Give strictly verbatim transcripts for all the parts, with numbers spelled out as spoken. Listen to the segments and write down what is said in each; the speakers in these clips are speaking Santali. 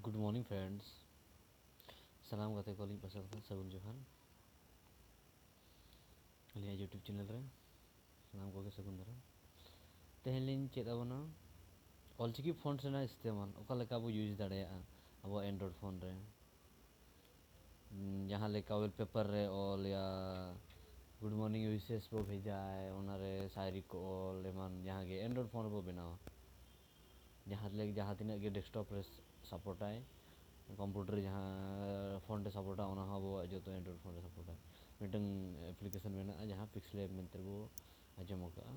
Good morning friends, ᱥᱟᱱᱟᱢ ᱜᱟᱛᱮ ᱠᱚ ᱟᱹᱞᱤᱧ ᱯᱟᱥᱴᱟ ᱠᱷᱚᱱ ᱥᱟᱹᱜᱩᱱ ᱡᱚᱦᱟᱨ᱾ ᱟᱹᱞᱤᱧᱟᱜ YouTube channel ᱨᱮ ᱥᱟᱱᱟᱢ ᱠᱚᱜᱮ ᱥᱟᱹᱜᱩᱱ ᱫᱟᱨᱟᱢ᱾ ᱛᱮᱦᱮᱧ ᱞᱤᱧ ᱪᱮᱫ ᱟᱵᱚᱱᱟ ᱚᱞᱪᱤᱠᱤ font ᱨᱮᱱᱟᱜ ᱤᱥᱛᱮᱢᱟᱞ, ᱚᱠᱟ ᱞᱮᱠᱟ ᱵᱚ use ᱫᱟᱲᱮᱭᱟᱜᱼᱟ ᱟᱵᱚᱣᱟᱜ Android phone ᱨᱮ᱾ ᱩᱸ, ᱡᱟᱦᱟᱸ ᱞᱮᱠᱟ wallpaper ᱨᱮ ᱚᱞ ᱭᱟ, good morning wishes ᱵᱚ ᱵᱷᱮᱡᱟᱭ, ᱚᱱᱟᱨᱮ ᱥᱟᱭᱨᱤ ᱠᱚ ᱚᱞ, ᱮᱢᱟᱱ ᱡᱟᱦᱟᱸ ᱜᱮ Android phone ᱨᱮᱵᱚ ᱵᱮᱱᱟᱣᱟ᱾ ᱡᱟᱦᱟᱸ ᱞᱮ-, ᱡᱟᱦᱟᱸ ᱛᱤᱱᱟᱹᱜ ᱜᱮ desktop ᱨᱮ supportᱟᱭ, computer ᱨᱮ ᱡᱟᱦᱟᱸ font ᱮ supportᱟ, ᱚᱱᱟ ᱦᱚᱸ ᱟᱵᱚᱣᱟᱜ ᱡᱚᱛᱚ Android phone ᱨᱮ supportᱟᱭ᱾ ᱢᱤᱫᱴᱟᱝ application ᱢᱮᱱᱟᱜᱼᱟ, ᱡᱟᱦᱟᱸ Pixlab ᱢᱮᱱᱛᱮ ᱵᱚ ᱟᱸᱡᱚᱢ ᱟᱠᱟᱫᱼᱟ᱾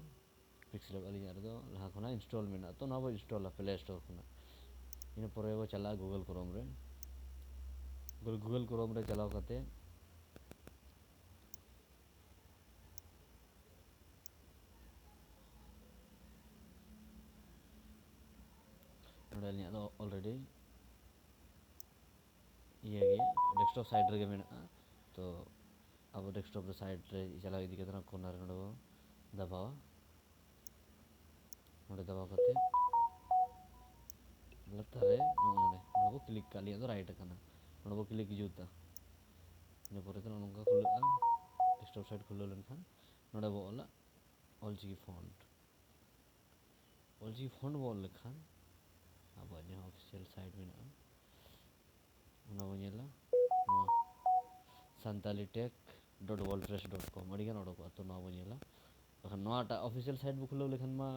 Pixlab ᱟᱹᱞᱤᱧᱟᱜ ᱨᱮᱫᱚ ᱞᱟᱦᱟ ᱠᱷᱚᱱᱟᱜ install ᱢᱮᱱᱟᱜᱼᱟ, ᱛᱚ ᱱᱚᱣᱟ ᱵᱚ installᱟ Play Store ᱠᱷᱚᱱᱟᱜ᱾ ᱤᱱᱟᱹ ᱯᱚᱨᱮ ᱵᱚ ᱪᱟᱞᱟᱜᱼᱟ Google Chrome ᱨᱮ᱾ Google, Google Chrome ᱨᱮ ᱪᱟᱞᱟᱣ ᱠᱟᱛᱮ ᱱᱚᱰᱮ ᱟᱹᱞᱤᱧᱟᱜ ᱫᱚ already ᱤᱭᱟᱹ ᱜᱮ, desktop side ᱨᱮᱜᱮ ᱢᱮᱱᱟᱜᱼᱟ᱾ ᱛᱚ ᱟᱵᱚ desktop ᱨᱮ side ᱨᱮ ᱪᱟᱞᱟᱣ ᱤᱫᱤ ᱠᱟᱛᱮ ᱚᱱᱟ corner ᱨᱮ ᱱᱚᱰᱮ ᱵᱚ ᱫᱟᱵᱟᱣᱟ᱾ ᱱᱚᱰᱮ ᱫᱟᱵᱟᱣ ᱠᱟᱛᱮ ᱞᱟᱛᱟᱨ ᱨᱮ ᱱᱚᱜᱼᱚ ᱱᱚᱰᱮ, ᱱᱚᱰᱮ ᱵᱚ click ᱠᱟᱜᱼᱟ, ᱟᱹᱞᱤᱧᱟᱜ ᱫᱚ right ᱟᱠᱟᱱᱟ, ᱱᱚᱰᱮ ᱵᱚ click ᱡᱩᱛᱟ᱾ ᱤᱱᱟᱹ ᱯᱚᱨᱮ ᱛᱮ ᱱᱚᱜᱼᱚ ᱱᱚᱝᱠᱟ ᱠᱷᱩᱞᱟᱹᱜᱼᱟ᱾ Desktop side ᱠᱷᱩᱞᱟᱹᱣ ᱞᱮᱱᱠᱷᱟᱱ ᱱᱚᱰᱮ ᱵᱚ ᱚᱞᱟ ᱚᱞᱪᱤᱠᱤ font᱾ ᱚᱞᱪᱤᱠᱤ font ᱵᱚ ᱚᱞ ᱞᱮᱠᱷᱟᱱ ᱟᱵᱚᱣᱟᱜ ᱡᱟᱦᱟᱸ official site ᱢᱮᱱᱟᱜᱼᱟ, ᱚᱱᱟ ᱵᱚ ᱧᱮᱞᱟ᱾ ᱱᱚᱣᱟ santalitech dot wordpress dot com ᱟᱹᱰᱤᱜᱟᱱ ᱚᱰᱚᱠᱚᱜᱼᱟ, ᱛᱚ ᱱᱚᱣᱟ ᱵᱚ ᱧᱮᱞᱟ᱾ ᱵᱟᱠᱷᱟᱱ ᱱᱚᱣᱟᱴᱟᱜ official site ᱵᱚ ᱠᱷᱩᱞᱟᱹᱣ ᱞᱮᱠᱷᱟᱱ ᱢᱟ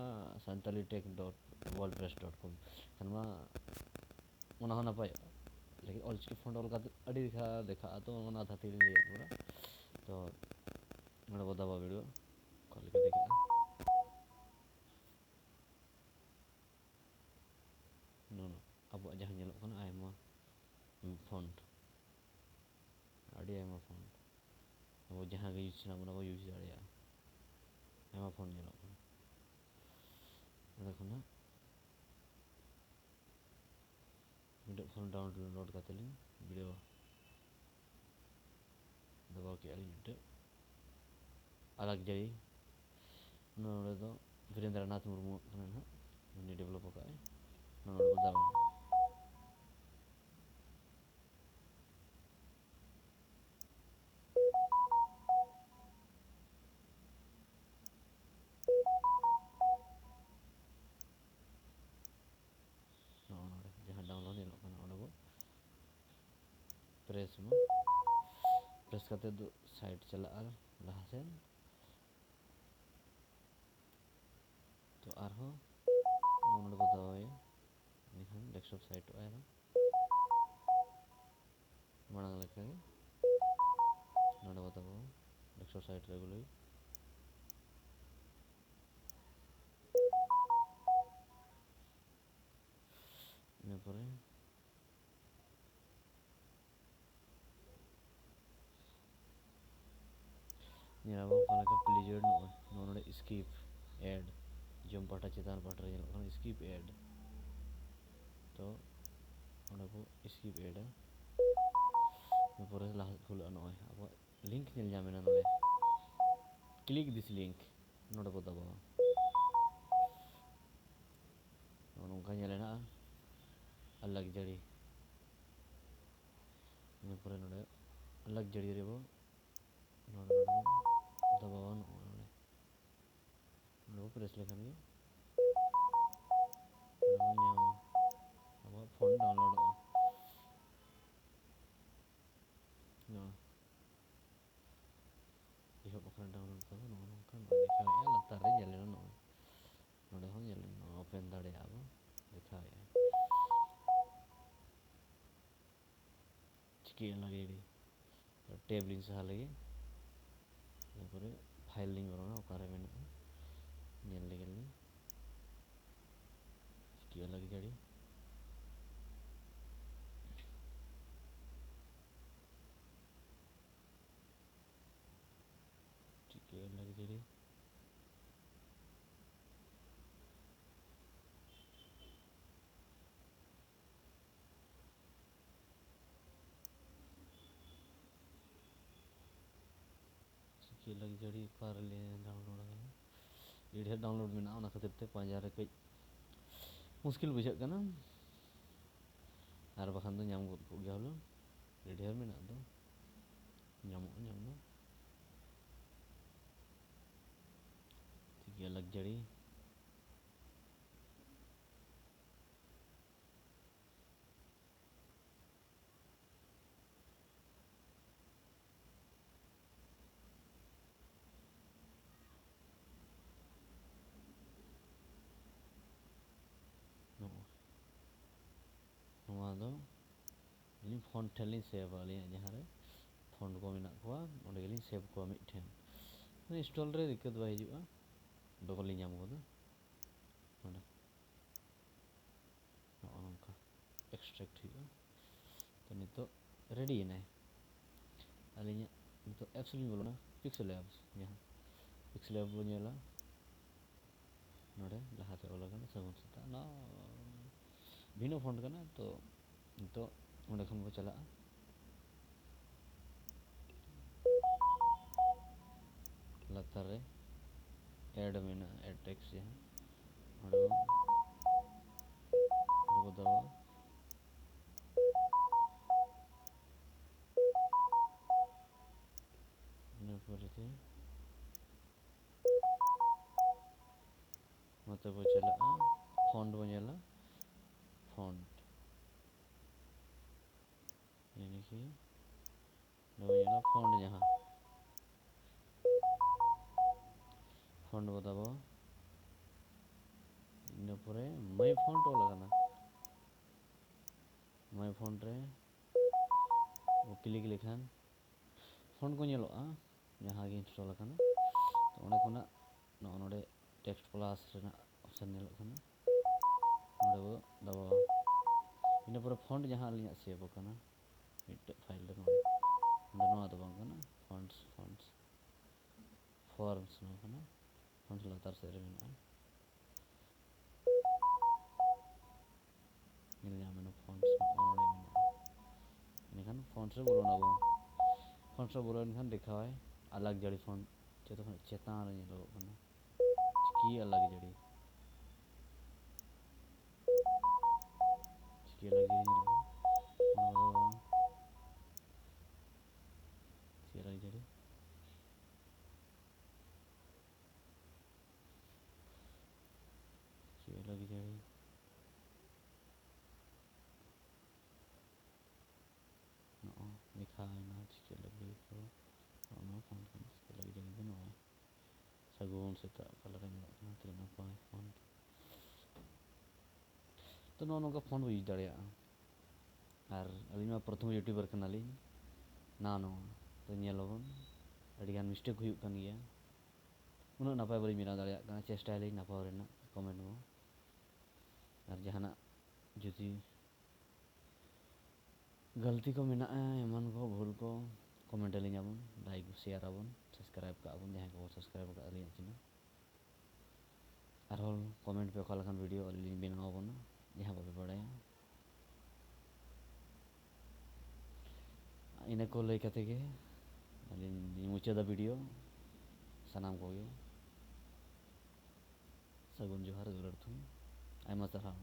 santalitech dot wordpress dot com ᱠᱷᱟᱱ ᱢᱟ ᱚᱱᱟ ᱦᱚᱸ ᱱᱟᱯᱟᱭᱚᱜᱼᱟ᱾ ᱞᱮᱠᱤᱱ ᱚᱞᱪᱤᱠᱤ font ᱚᱞ ᱠᱟᱛᱮ ᱟᱹᱰᱤ ᱞᱮᱠᱟ ᱫᱮᱠᱷᱟᱜᱼᱟ, ᱛᱚ ᱚᱱᱟ ᱫᱷᱟᱹᱨᱛᱤ ᱨᱮ ᱞᱟᱹᱭᱮᱫ ᱵᱚᱱᱟ᱾ ᱛᱚ ᱱᱚᱰᱮ ᱵᱚ ᱫᱟᱵᱟᱣ ᱵᱤᱰᱟᱹᱣᱟ, ᱚᱠᱟ ᱞᱮᱠᱟ ᱫᱮᱠᱷᱟᱜᱼᱟ᱾ ᱱᱚᱣᱟ ᱟᱵᱚᱣᱟᱜ ᱡᱟᱦᱟᱸ ᱧᱮᱞᱚᱜ ᱠᱟᱱᱟ ᱟᱭᱢᱟ font, ᱟᱹᱰᱤ ᱟᱭᱢᱟ font᱾ ᱟᱵᱚ ᱡᱟᱦᱟᱸ ᱜᱮ use ᱥᱟᱱᱟ ᱵᱚᱱᱟ ᱵᱚ use ᱫᱟᱲᱮᱭᱟᱜᱼᱟ᱾ ᱟᱭᱢᱟ font ᱧᱮᱞᱚᱜ ᱠᱟᱱᱟ᱾ ᱚᱸᱰᱮ ᱠᱷᱚᱱᱟᱜ ᱢᱤᱫᱴᱮᱡ font download ᱠᱟᱛᱮ ᱞᱤᱧ ᱵᱤᱰᱟᱹᱣᱟ᱾ ᱫᱟᱵᱟᱣ ᱠᱮᱜᱼᱟ ᱞᱤᱧ ᱢᱤᱫᱴᱮᱡ ᱟᱞᱟᱜᱽ ᱡᱟᱹᱨᱤ᱾ ᱱᱚᱰᱮ ᱫᱚ ᱵᱤᱨᱮᱱᱫᱨᱚᱱᱟᱛᱷ ᱢᱩᱨᱢᱩ ᱠᱟᱱᱟ ᱱᱟᱦᱟᱜ, ᱩᱱᱤ develop ᱟᱠᱟᱫ ᱟᱭ᱾ ᱱᱚᱰᱮ ᱵᱚ ᱫᱟᱵᱟᱣᱟ᱾ ᱯᱨᱮᱥ ᱢᱟ᱾ ᱯᱨᱮᱥ ᱠᱟᱛᱮ ᱫᱚ ᱥᱟᱭᱤᱰ ᱪᱟᱞᱟᱜᱼᱟ ᱞᱟᱦᱟ ᱥᱮᱫ᱾ ᱛᱚ ᱟᱨᱦᱚᱸ ᱱᱚᱰᱮ ᱵᱚ ᱫᱟᱵᱟᱣᱟᱭᱟ, ᱮᱱᱠᱷᱟᱱ ᱰᱮᱥᱠᱴᱚᱯ ᱥᱟᱭᱤᱴᱚᱜᱼᱟ ᱟᱨᱦᱚᱸ ᱢᱟᱲᱟᱝ ᱞᱮᱠᱟᱜᱮ᱾ ᱱᱚᱰᱮ ᱵᱚ ᱫᱟᱵᱟᱣᱟ, ᱰᱮᱥᱠᱴᱚᱯ ᱥᱟᱭᱤᱴ ᱨᱮ ᱟᱹᱜᱩ ᱞᱟᱹᱜᱤᱫ᱾ ᱤᱱᱟᱹ ᱯᱚᱨᱮ ᱧᱮᱞ ᱟᱵᱚᱱ ᱚᱠᱟ ᱞᱮᱠᱟ ᱯᱞᱮᱡᱟᱨ ᱱᱚᱜᱼᱚᱭ ᱱᱚᱣᱟ ᱱᱚᱰᱮ ᱥᱠᱤᱯ ᱮᱰ, ᱡᱚᱢ ᱯᱟᱦᱴᱟ ᱪᱮᱛᱟᱱ ᱯᱟᱦᱴᱟ ᱨᱮ ᱧᱮᱞᱚᱜ ᱠᱟᱱᱟ ᱥᱠᱤᱯ ᱮᱰ᱾ ᱛᱚ ᱚᱸᱰᱮ ᱵᱚ ᱥᱠᱤᱯ ᱮᱰᱟ᱾ ᱤᱱᱟᱹ ᱯᱚᱨᱮ ᱞᱟᱦᱟ ᱥᱮᱫ ᱠᱷᱩᱞᱟᱹᱜᱼᱟ ᱱᱚᱜᱼᱚᱭ ᱟᱵᱚᱣᱟᱜ ᱞᱤᱝᱠ ᱧᱮᱞ ᱧᱟᱢ ᱮᱱᱟ ᱱᱚᱰᱮ᱾ Click this link, ᱱᱚᱰᱮ ᱵᱚ ᱫᱟᱵᱟᱣᱟ᱾ ᱱᱚᱜᱼᱚ ᱱᱚᱝᱠᱟ ᱧᱮᱞ ᱦᱮᱱᱟᱜᱼᱟ ᱟᱞᱟᱜᱽ ᱡᱟᱹᱲᱤ᱾ ᱤᱱᱟᱹ ᱯᱚᱨᱮ ᱱᱚᱰᱮ ᱟᱞᱟᱜᱽ ᱡᱟᱹᱲᱤ ᱨᱮᱵᱚ ᱱᱚᱰᱮ ᱵᱚ ᱫᱟᱵᱟᱣᱟ, ᱱᱚᱜᱼᱚ ᱱᱚᱰᱮ᱾ ᱱᱚᱰᱮ ᱵᱚ ᱯᱨᱮᱥ ᱞᱮᱠᱷᱟᱱ ᱜᱮ ᱱᱚᱰᱮ ᱵᱚᱱ ᱧᱟᱢᱟ, ᱟᱵᱚᱣᱟᱜ ᱯᱷᱳᱱ ᱰᱟᱣᱩᱱᱞᱳᱰᱚᱜᱼᱟ᱾ ᱱᱚᱣᱟ ᱮᱦᱚᱵ ᱟᱠᱟᱱᱟ ᱰᱟᱣᱩᱱᱞᱳᱰ ᱛᱟᱵᱚ᱾ ᱱᱚᱜᱼᱚ ᱱᱚᱝᱠᱟ ᱱᱚᱜᱼᱚᱭ ᱫᱮᱠᱷᱟᱣᱮᱫᱼᱟ, ᱞᱟᱛᱟᱨ ᱨᱮ ᱧᱮᱞ ᱮᱱᱟ ᱱᱚᱜᱼᱚᱭ᱾ ᱱᱚᱰᱮ ᱦᱚᱸ ᱧᱮᱞ ᱮᱱᱟ, ᱳᱯᱮᱱ ᱫᱟᱲᱮᱭᱟᱜᱼᱟ ᱵᱚ, ᱫᱮᱠᱷᱟᱣᱮᱫᱼᱟ᱾ ᱪᱤᱠᱟᱹᱭᱟ ᱞᱟᱜᱮ ᱟᱹᱰᱤ ᱴᱮᱵᱽ ᱞᱤᱧ ᱥᱟᱦᱟ ᱞᱮᱜᱮ, ᱤᱱᱟᱹ ᱯᱚᱨᱮ ᱯᱷᱟᱭᱤᱞ ᱞᱤᱧ ᱵᱚᱞᱚᱱᱟ, ᱚᱠᱟᱨᱮ ᱢᱮᱱᱟᱜᱼᱟ ᱧᱮᱞ ᱞᱮᱜᱮ ᱞᱤᱧ᱾ ᱪᱤᱠᱟᱹᱭᱟ ᱞᱟᱜᱮ ᱟᱹᱰᱤ ᱪᱤᱠᱟᱹᱭᱟ ᱞᱟᱜᱮ ᱟᱹᱰᱤ ᱪᱤᱠᱟᱹ ᱞᱟᱜᱽᱡᱟᱨᱤ ᱚᱠᱟ ᱨᱮᱞᱮ ᱰᱟᱣᱩᱱᱞᱳᱰ ᱟᱠᱟᱫᱟ? ᱟᱹᱰᱤ ᱰᱷᱮᱨ ᱰᱟᱣᱩᱱᱞᱳᱰ ᱢᱮᱱᱟᱜᱼᱟ, ᱚᱱᱟ ᱠᱷᱟᱹᱛᱤᱨ ᱛᱮ ᱯᱟᱸᱡᱟ ᱨᱮ ᱠᱟᱹᱡ ᱢᱩᱥᱠᱤᱞ ᱵᱩᱡᱷᱟᱹᱜ ᱠᱟᱱᱟ, ᱟᱨ ᱵᱟᱠᱷᱟᱱ ᱫᱚ ᱧᱟᱢ ᱜᱚᱫ ᱠᱚᱜ ᱜᱮᱭᱟ ᱦᱩᱱᱟᱹᱝ᱾ ᱟᱹᱰᱤ ᱰᱷᱮᱨ ᱢᱮᱱᱟᱜ ᱫᱚ, ᱧᱟᱢᱚᱜᱼᱟ ᱧᱟᱢ ᱫᱚ᱾ ᱴᱷᱤᱠ ᱜᱮᱭᱟ, ᱞᱟᱜᱽᱡᱟᱨᱤ᱾ ᱱᱚᱣᱟ ᱫᱚ ᱟᱹᱞᱤᱧ ᱯᱷᱚᱱᱴ ᱴᱷᱮᱱ ᱞᱤᱧ ᱥᱮᱵᱷᱟ, ᱟᱹᱞᱤᱧᱟᱜ ᱡᱟᱦᱟᱸ ᱨᱮ ᱯᱷᱚᱱᱴ ᱠᱚ ᱢᱮᱱᱟᱜ ᱠᱚᱣᱟ ᱚᱸᱰᱮ ᱜᱮᱞᱤᱧ ᱥᱮᱵᱷ ᱠᱚᱣᱟ ᱢᱤᱫᱴᱷᱮᱱ᱾ ᱤᱱᱥᱴᱚᱞ ᱨᱮ ᱫᱤᱠᱠᱟᱹᱛ ᱵᱟᱭ ᱦᱤᱡᱩᱜᱼᱟ, ᱞᱚᱜᱚᱱ ᱞᱤᱧ ᱧᱟᱢ ᱜᱚᱫᱟ᱾ ᱱᱚᱰᱮ ᱱᱚᱜᱼᱚ ᱱᱚᱝᱠᱟ ᱮᱠᱥᱴᱨᱮᱠᱴ ᱦᱩᱭᱩᱜᱼᱟ᱾ ᱛᱚ ᱱᱤᱛᱚᱜ ᱨᱮᱰᱤ ᱮᱱᱟᱭ᱾ ᱟᱹᱞᱤᱧᱟᱜ ᱱᱤᱛᱚᱜ ᱮᱯᱥ ᱞᱤᱧ ᱵᱚᱞᱚᱱᱟ, ᱯᱤᱠᱥᱮᱞ ᱮᱯᱥ, ᱡᱟᱦᱟᱸ ᱯᱤᱠᱥᱮᱞ ᱮᱯᱥ ᱵᱚᱱ ᱧᱮᱞᱟ᱾ ᱱᱚᱰᱮ ᱞᱟᱦᱟᱛᱮ ᱚᱞ ᱟᱠᱟᱱᱟ ᱥᱟᱹᱜᱩᱱ ᱥᱮᱛᱟᱜ, ᱱᱚᱣᱟ ᱵᱷᱤᱱᱟᱹ ᱯᱷᱚᱱᱴ ᱠᱟᱱᱟ᱾ ᱛᱚ ᱱᱤᱛᱚᱜ ᱚᱸᱰᱮ ᱠᱷᱚᱱ ᱵᱚ ᱪᱟᱞᱟᱜᱼᱟ, ᱞᱟᱛᱟᱨ ᱨᱮ ᱮᱰ ᱢᱮᱱᱟᱜᱼᱟ, ᱮᱰ ᱴᱮᱠᱥᱴ ᱡᱟᱦᱟᱸ, ᱚᱸᱰᱮ ᱵᱚ, ᱚᱸᱰᱮ ᱵᱚ ᱫᱟᱵᱟᱣᱟ᱾ ᱤᱱᱟᱹ ᱯᱚᱨᱮ ᱛᱮ ᱱᱚᱛᱮ ᱵᱚ ᱪᱟᱞᱟᱜᱼᱟ, ᱯᱷᱚᱱᱴ ᱵᱚ ᱧᱮᱞᱟ, ᱯᱷᱚᱱᱴ᱾ ᱭᱟᱱᱤ ᱠᱤ ᱱᱚᱰᱮ ᱵᱚ ᱧᱮᱞᱟ ᱯᱷᱚᱱᱴ ᱡᱟᱦᱟᱸ, ᱯᱷᱚᱱᱴ ᱵᱚ ᱫᱟᱵᱟᱣᱟ᱾ ᱤᱱᱟᱹ ᱯᱚᱨᱮ ᱢᱟᱭ ᱯᱷᱚᱱᱴ ᱚᱞ ᱟᱠᱟᱱᱟ, ᱢᱟᱭ ᱯᱷᱚᱱᱴ ᱨᱮ ᱵᱚ ᱠᱞᱤᱠ ᱞᱮᱠᱷᱟᱱ ᱯᱷᱚᱱᱴ ᱠᱚ ᱧᱮᱞᱚᱜᱼᱟ ᱡᱟᱦᱟᱸ ᱜᱮ ᱤᱱᱥᱴᱚᱞ ᱟᱠᱟᱱᱟ᱾ ᱛᱚ ᱚᱸᱰᱮ ᱠᱷᱚᱱᱟᱜ ᱱᱚᱜᱼᱚ ᱱᱚᱰᱮ ᱴᱮᱠᱥᱴ ᱯᱞᱟᱥ ᱨᱮᱱᱟᱜ ᱚᱯᱥᱮᱱ ᱧᱮᱞᱚᱜ ᱠᱟᱱᱟ, ᱱᱚᱰᱮ ᱵᱚ ᱫᱟᱵᱟᱣᱟ᱾ ᱤᱱᱟᱹ ᱯᱚᱨᱮ ᱯᱷᱚᱱᱴ ᱡᱟᱦᱟᱸ ᱟᱹᱞᱤᱧᱟᱜ ᱥᱮᱵᱷ ᱟᱠᱟᱱᱟ ᱢᱤᱫᱴᱮᱡ ᱯᱷᱟᱭᱤᱞ ᱨᱮ, ᱱᱚᱰᱮ, ᱱᱚᱰᱮ ᱱᱚᱣᱟ ᱫᱚ ᱵᱟᱝ ᱠᱟᱱᱟ, ᱯᱷᱚᱱᱴᱥ, ᱯᱷᱚᱱᱴᱥ, ᱯᱷᱚᱨᱢᱥ ᱱᱚᱣᱟ ᱠᱟᱱᱟ, ᱯᱷᱚᱱᱴᱥ ᱞᱟᱛᱟᱨ ᱥᱮᱫ ᱨᱮ ᱢᱮᱱᱟᱜᱼᱟ᱾ ᱧᱮᱞ ᱧᱟᱢ ᱮᱱᱟ ᱯᱷᱚᱱᱴᱥ ᱱᱚᱜᱼᱚ ᱱᱚᱰᱮ ᱢᱮᱱᱟᱜᱼᱟ᱾ ᱮᱸᱰᱮᱠᱷᱟᱱ ᱯᱷᱚᱱᱴᱥ ᱨᱮ ᱵᱚᱞᱚᱱᱟ ᱵᱚᱱ᱾ ᱯᱷᱚᱱᱴᱥ ᱨᱮ ᱵᱚᱞᱚ ᱞᱮᱱᱠᱷᱟᱱ ᱫᱮᱠᱷᱟᱣᱟᱭ ᱟᱞᱟᱜᱽ ᱡᱟᱹᱲᱤ ᱯᱷᱚᱱᱴ, ᱡᱚᱛᱚ ᱠᱷᱚᱱᱟᱜ ᱪᱮᱛᱟᱱ ᱨᱮ ᱧᱮᱞᱚᱜᱚᱜ ᱠᱟᱱᱟ ᱪᱤᱠᱤ ᱟᱞᱟᱜᱽ ᱡᱟᱹᱲᱤ᱾ ᱪᱤᱠᱤ ᱟᱞᱟᱜᱽ ᱡᱟᱹᱲᱤ ᱧᱮᱞᱚᱜ ᱠᱟᱱᱟ᱾ ᱱᱚᱣᱟ ᱫᱚ ᱪᱤᱠᱤ ᱟᱞᱟᱜᱽ ᱡᱟᱹᱲᱤ᱾ ᱪᱤᱠᱤ ᱟᱞᱟᱜᱽ ᱡᱟᱹᱲᱤ᱾ ᱱᱚᱜᱼᱚ ᱞᱮᱠᱷᱟ ᱦᱩᱭᱱᱟ ᱪᱤᱠᱟᱹ ᱞᱟᱹᱜᱤᱫ ᱠᱚ, ᱱᱚᱜᱼᱚ ᱱᱚᱣᱟ ᱯᱷᱚᱱᱴ ᱠᱟᱱᱟ, ᱪᱤᱠᱟᱹ ᱞᱟᱹᱜᱤᱫ ᱡᱟᱹᱱᱤᱡ ᱫᱚ ᱱᱚᱜᱼᱚᱭ ᱥᱟᱹᱜᱩᱱ ᱥᱮᱛᱟᱜ ᱚᱠᱟ ᱞᱮᱠᱟ ᱧᱮᱞᱚᱜ ᱠᱟᱱᱟ, ᱛᱤᱱᱟᱹᱜ ᱱᱟᱯᱟᱭ ᱯᱷᱚᱱᱴ᱾ ᱛᱚ ᱱᱚᱜᱼᱚ ᱱᱚᱝᱠᱟ ᱯᱷᱚᱱᱴ ᱵᱚ ᱤᱭᱩᱡᱽ ᱫᱟᱲᱮᱭᱟᱜᱼᱟ᱾ ᱟᱨ ᱟᱹᱞᱤᱧ ᱢᱟ ᱯᱨᱚᱛᱷᱚᱢ YouTuber ᱠᱟᱱᱟᱞᱤᱧ, ᱱᱟᱣᱟ ᱱᱟᱣᱟ᱾ ᱛᱚ ᱧᱮᱞ ᱟᱵᱚᱱ, ᱟᱹᱰᱤᱜᱟᱱ mistake ᱦᱩᱭᱩᱜ ᱠᱟᱱ ᱜᱮᱭᱟ, ᱩᱱᱟᱹᱜ ᱱᱟᱯᱟᱭ ᱵᱟᱹᱞᱤᱧ ᱵᱮᱱᱟᱣ ᱫᱟᱲᱮᱭᱟᱜ ᱠᱟᱱᱟ᱾ ᱪᱮᱥᱴᱟᱭᱟᱞᱤᱧ ᱱᱟᱯᱟᱭ ᱨᱮᱱᱟᱜ comment ᱠᱚ᱾ ᱟᱨ ᱡᱟᱦᱟᱱᱟᱜ ᱡᱩᱫᱤ ᱜᱟᱹᱞᱛᱤ ᱠᱚ ᱢᱮᱱᱟᱜᱼᱟ, ᱮᱢᱟᱱ ᱠᱚ, ᱵᱷᱩᱞ ᱠᱚ, comment ᱟᱹᱞᱤᱧ ᱟᱵᱚᱱ, like share ᱟᱵᱚᱱ, subscribe ᱠᱟᱜᱼᱟ ᱵᱚᱱ ᱡᱟᱦᱟᱸᱭ ᱠᱚ subscribe ᱟᱠᱟᱫ ᱟᱹᱞᱤᱧᱟᱜ channel᱾ ᱟᱨᱦᱚᱸ comment ᱯᱮ ᱚᱠᱟ ᱞᱮᱠᱟᱱ video ᱟᱹᱞᱤᱧ ᱞᱤᱧ ᱵᱮᱱᱟᱣ ᱟᱵᱚᱱᱟ, ᱡᱟᱦᱟᱸ ᱵᱟᱯᱮ ᱵᱟᱲᱟᱭᱟ᱾ ᱤᱱᱟᱹ ᱠᱚ ᱞᱟᱹᱭ ᱠᱟᱛᱮ ᱜᱮ ᱟᱹᱞᱤᱧ ᱞᱤᱧ ᱢᱩᱪᱟᱹᱫᱟ video᱾ ᱥᱟᱱᱟᱢ ᱠᱚᱜᱮ ᱥᱟᱹᱜᱩᱱ ᱡᱚᱦᱟᱨ, ᱫᱩᱞᱟᱹᱲ ᱛᱷᱩᱢ, ᱟᱭᱢᱟ ᱥᱟᱨᱦᱟᱣ᱾